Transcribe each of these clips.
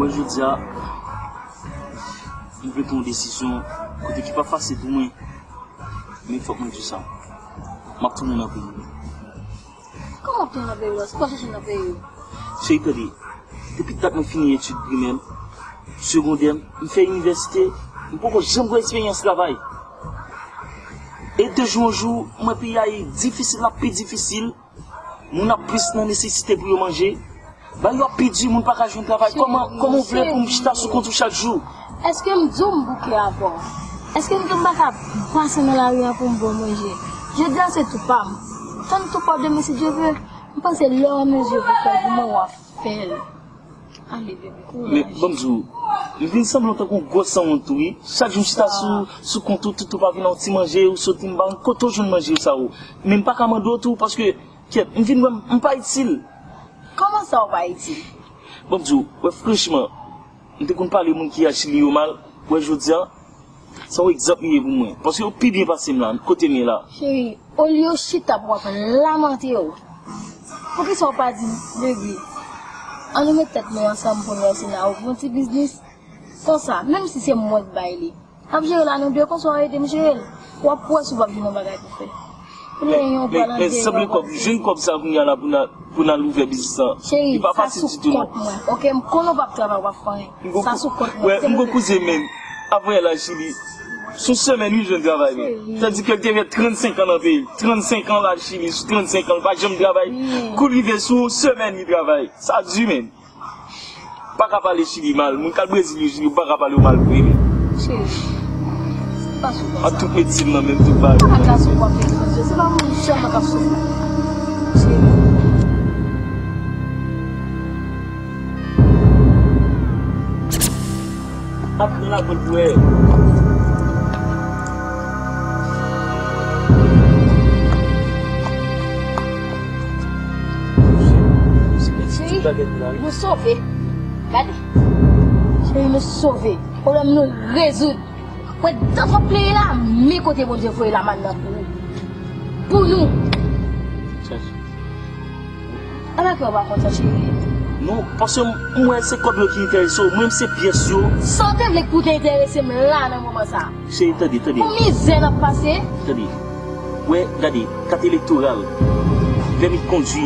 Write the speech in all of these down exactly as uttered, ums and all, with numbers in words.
Jodi a, m vle pran yon desizyon kote ki pa fasil pou mwen, men fòk mwen di sa. M ap tounen nan peyi m. Kòman w ap tounen nan peyi w la? Se w ap chèche nan peyi w? Cheri, tande. Depi dat mwen fini etid primè m, segondè m, m fè inivèsite, m poko janm gen eksperyans travay. E de jou an jou, m wè peyi a difisil, l ap pi difisil. Moun ap plis nan nesesite pou yo manje. Bagay yo ap pi di, moun pa ka jwenn travay. Kòman, kòman w vle pou m chita sou kont ou chak jou? Èske m di w m bouke avè w? Èske m di w m pa ka pase nan lari a pou m ba w manje? Jodi a se tou pa m. Tann tou pa w demen si Dye vle. M panse lè w an mezi pou fè l pou mwen, w ap fè l. Ale, bebe, kouraj. Men, ban m di w, m vin sanble w tankou yon gwo sanwont tou, wi. Chak jou m chita sou, sou kont ou, tout ou pa vin ak yon ti manje, ou soti m pa konn kote w jwenn manje sa yo. Men m pa ka mande w tou, paske Kyèt, m vin wè m, m pa itil. Kòman sa w pa itil? Bon, m di w, wè, franchman, m te konn pale moun ki al Chili yo mal, wè, jodi a, se yon egzanp li ye pou mwen. Paske yo pi byen pase m la, kote m ye la. Cheri, olye w chita pou w ap lamante w, poukisa w pa di, bebe, ann nou met tèt nou ansanm pou nou eseye ouvri yon ti biznis? Konsa, menm si se mwen k bay li, n ap jere la nou de, konsa w ede m jere l. W ap wè si w p ap jwenn yon bagay pou fè. Pou lè yon pral an deyò, w ap fè. Men, men, sanble kòb, jwenn kòb sa kounye a la pou n al, pou n al ouvè biznis lan. Cheri, li pa fasil ditou non. Sa sou kont mwen, oke? M konnen w p ap travay, w p ap fè anyen. Sa sou kont mwen. M gon kouzen, men, apre l al Chili, sou semèn li jwenn travay, men. Cheri. Tandike l te fè trannsenk an nan peyi l. Trannsenk an l al Chili, sou trannsenk an, l pa janm travay. Wi. Kou l rive sou semèn li travay. Sa di, men. Pa ka pale Chili mal. Moun k al Brezil yo Chili, ou pa ka pale yo mal vre, men. Cheri, pa sou konsa. Ak tout medsin nan, menm tout bagay. Pa ka sou w ap fè ekspresyon. Se pa moun sèlman k ap soufri. Cheri. Ap nan lapòt pou wè. Cheri, nou sove. Gade. Cheri, nou sove. Pwoblèm nou rezoud. Wè, dan w ap pleye la, men kote Bondye voye lamann nan pou ou. Pou nou. Ala kè w pa kontan, cheri. Non, paske m, m wè se kòb yo ki enterese w, mwen menm se pyès yo. Sa w te vle pou te enterese m la nan moman sa a? Cheri, tande, tande. Pou mizè n ap pase. Tande. Wè, gade, kat elektoral, pèmi kondwi,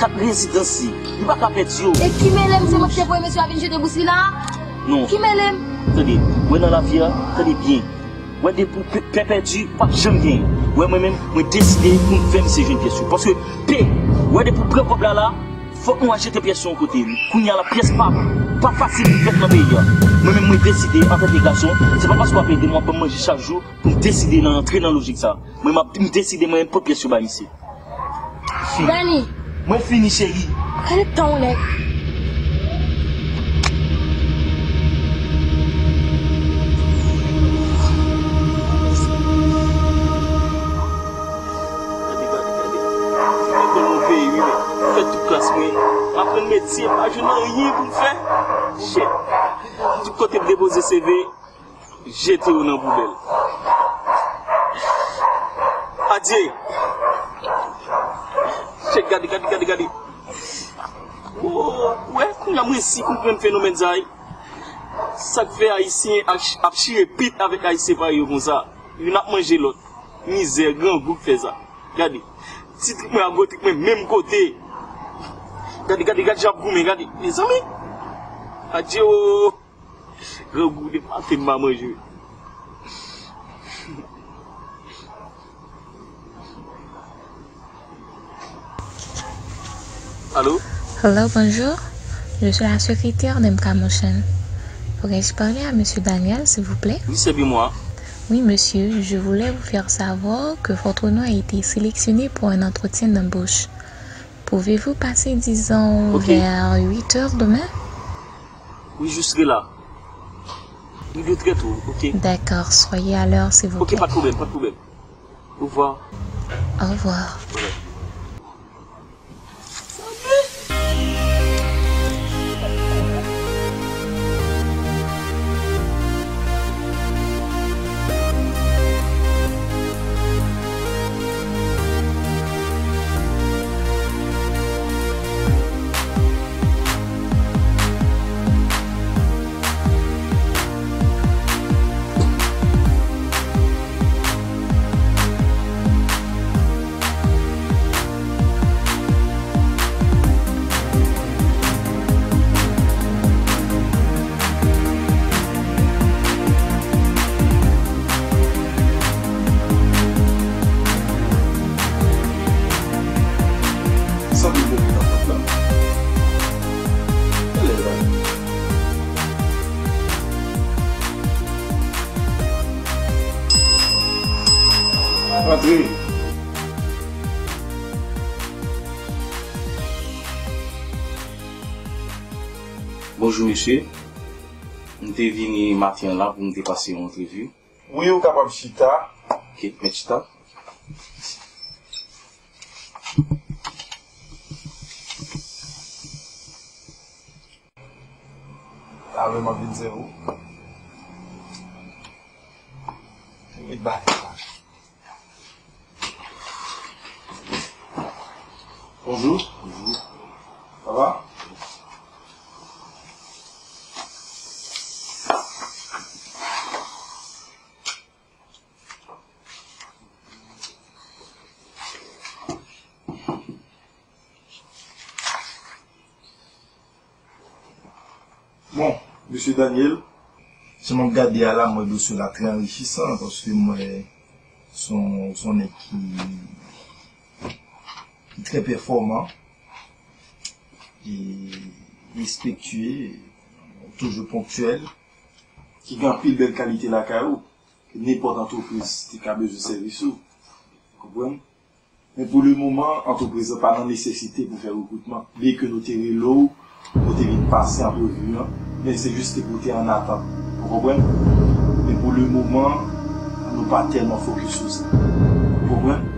kat rezidans li, li pa ka pèdi yo. E ki mele m, se mwen ki te voye mesye a vin jete bous li la a? Non. Ki mele m? Tande, wè nan lavi a, tande byen. Wè depi w pè, pè pèdi, w p ap janm genyen. Wè mwen menm, mwen deside pou m fè misye jwenn pyès yo. Paske, pè, wè depi w pran kòb la la, fòk nou al jete pyès yo yon kote. Kounye a la, pyès pa, pa fasil pou fèt nan peyi a. Mwen menm, mwen deside, antande gason, se pa paske w ap ede m, w ap ban m manje chak jou, pou m deside nan antre nan lojik sa. Mwen, m ap, m deside, mwen menm, pot pyès yo bay misye. Fini. Dani. Mwen fini, cheri. Gade tan w nèg. Gade, gade, gade. Lekòl nan peyi, wi, men. Fè tout klas mwen. M aprann metye, m pa jwenn anyen pou m fè. Shit. Tout kote m depoze C V, jete yo nan poubèl. Adye! Chèk, gade, gade, gade, gade. Wo, wè, kounye a mwen si konprann fenomèn sa a. Sa k fè Ayisyen ap, ap chire pit avèk Ayisyen parèy yo konsa. Youn ap manje lòt. Mizè, grangou k fè sa. Gade. Ti trik mwen ak gwo trik mwen menm kote. Gade, gade, gade jan ap goumen, gade. Mezanmi. Adye o. Grangou de maten m pa manje. Allô? Hello, bonjour. Je suis la secrétaire de M K Motion. Pourrais-je parler à monsieur Daniel, s'il vous plaît? Oui, c'est bien moi. Oui, monsieur, je voulais vous faire savoir que votre nom a été sélectionné pour un entretien d'embauche. Pouvez-vous passer, disons, OK, vers huit heures demain? Oui, je serai là. Oui, de très tôt, OK. D'accord, soyez à l'heure, s'il vous plaît. OK, pas de problème, pas de problème. Au revoir. Au revoir. Antre. Bonjou, mesye. M te vini maten an la pou m te pase yon antrevi. Wi, ou kapab chita. Ok, mèt chita. Talè m ap vin sèvi w. Met bagay sa. Bonjou. Bonjou. Sa va? Bon, mesye Daniel, jan m ap gade a la, m wè dosye w la trè anrichisan, paske m wè se yon, se yon nèg ki, ki trè pèfòman, e respektye, toujou ponktyèl, ki gen anpil bèl kalite lakay ou, ke nenpòt antrepriz te ka bezwen sèvis ou. Konprann? Men pou le moman, antrepriz lan pa nan nesesite pou fè rekritman. Byenke nou te rele w, pou te vin pase antrevi an, men se jis te pou te an atant. Ou konprann? Men pou le moman, nou pa tèlman fokis sou sa. Ou konprann?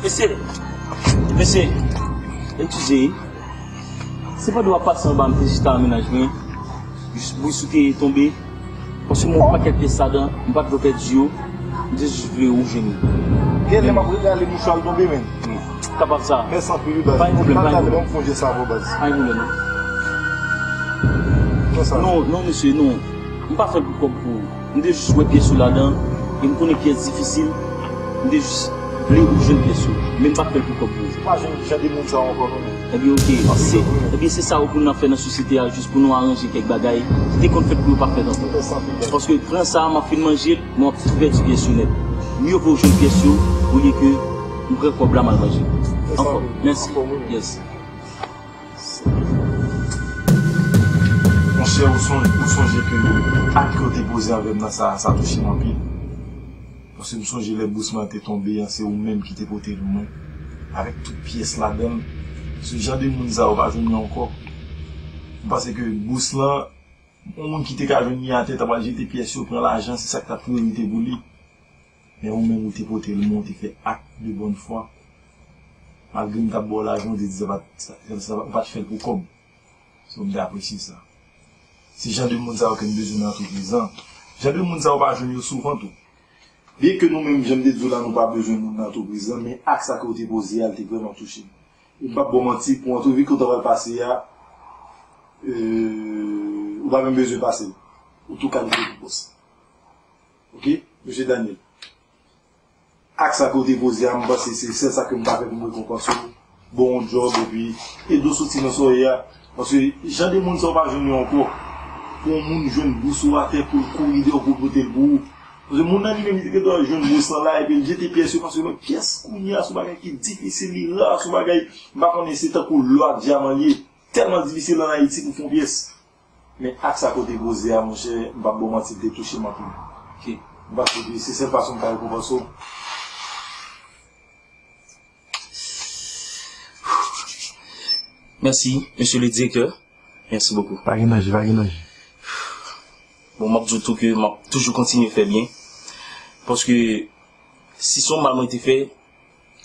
Mesye, mesye, eskize, se pandan w ap pase anba m te chita nan mennaj mwen, jis bous ou te tonbe, paske m wè yon pakèt pyès ladan, m pa t vle pèdi yo, m te jis vle ou jwenn yo. Gen lè m ap regale bous ou al tonbe, men. Kapab sa. Mèsi anpil, wi, baz. Pa gen pwoblèm, pa gen pwoblèm. Ban m fè yon jès avè w, baz. Pa gen pwoblèm, non. Konsa. Non, non, mesye, non. M pa fè l pou kòb pou ou. M te jis wè pyès yo ladan, e m konnen pyès difisil. M te jis vle ou jwenn pyès yo. Men m pa fè l pou kòb pou ou. M pa jwenn jan de moun sa yo ankò, non, men. Ebyen, oke. Se, ebyen, se sa yo pou n ap fè nan sosyete a, jis pou nou aranje kèk bagay ki te konn fèt pou yo pa fèt ankò. Paske pran sa a, m ap fin manje l, men w ap tou pèdi pyès yo nèt. Mye vo w jwenn pyès yo, olye ke m pran kòb la, m al manje. Ankò. Mèsi. Yes. Monchè, ou son-, ou sonje ke ak ke w te poze avè m nan sa, sa touche m anpil. Paske m sonje lè bous mwen te tonbe an, se ou menm ki te pote l mwen, avèk tout pyès ladan l. Se jan de moun sa yo pa jwenn yo ankò. M panse ke bous lan, yon moun ki te ka jwenn li atè, ta pral jete pyès yo, pran lajan, se sa k ta priyorite pou li. Men ou menm, ou te pote l mwen, ou te fè ak de bòn fwa. Malgre m t ap ba w lajan, ou te di sa pa t, sa, sa, ou pa t fè l pou kòb. So, m te apresye sa. Se jan de moun sa yo ke n bezwen nan antrepriz lan. Jan de moun sa yo pa jwenn yo souvan tou. Byenke nou menm, jan m te di w la, nou pa bezwen moun nan antrepriz lan, men ak sa ke w te poze a, l te vrèman touche m. E m p ap ba w manti, pou antrevi ke w ta pral pase a, euh, ou pa menm bezwen pase l. Ou tou kalifye pou pòs. Oke, mesye Daniel. Ak sa ke w te poze a, m panse se sèl sa ke m ka fè pou m rekonpanse w. Ba w yon djòb epi ede w soti nan sa w ye a. Paske jan de moun sa yo pa jwenn yo ankò. Pou yon moun jwenn bous ou atè pou l kouri dèyè w pou l pote l pou ou. Paske moun nan li menm li te gentan jwenn bous lan la epi l jete pyès yo paske men pyès kounye a se yon bagay ki difisil, li ra, se yon bagay m pa konnen se tankou lò ak dyaman l ye. Tèlman difisil ann Ayiti pou fè yon pyès. Men ak sa ke w te poze a, monchè, m p ap ba w manti, l te touche m anpil. Ok. M panse ke se sèl fason m ka rekonpanse w. Mèsi, mesye le direktè. Mèsi bokou. Pa gen danje, pa gen danje. Bon, m ap di w tou ke m ap toujou kontinye fè byen. Paske si se yon mal mwen te fè,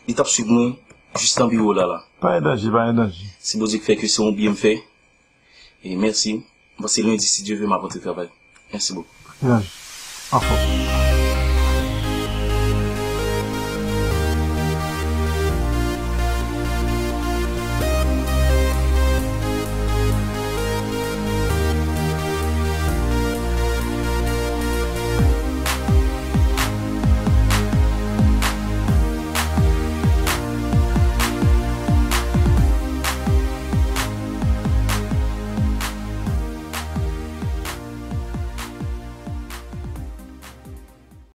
li t ap swiv mwen jis nan biwo w la, la. Pa gen danje, pa gen danje. Se Bondye k fè ke se yon byen m fè. E mèsi. M panse lendi, si Dye vle, m ap rantre travay. Mèsi bokou. Anfòm.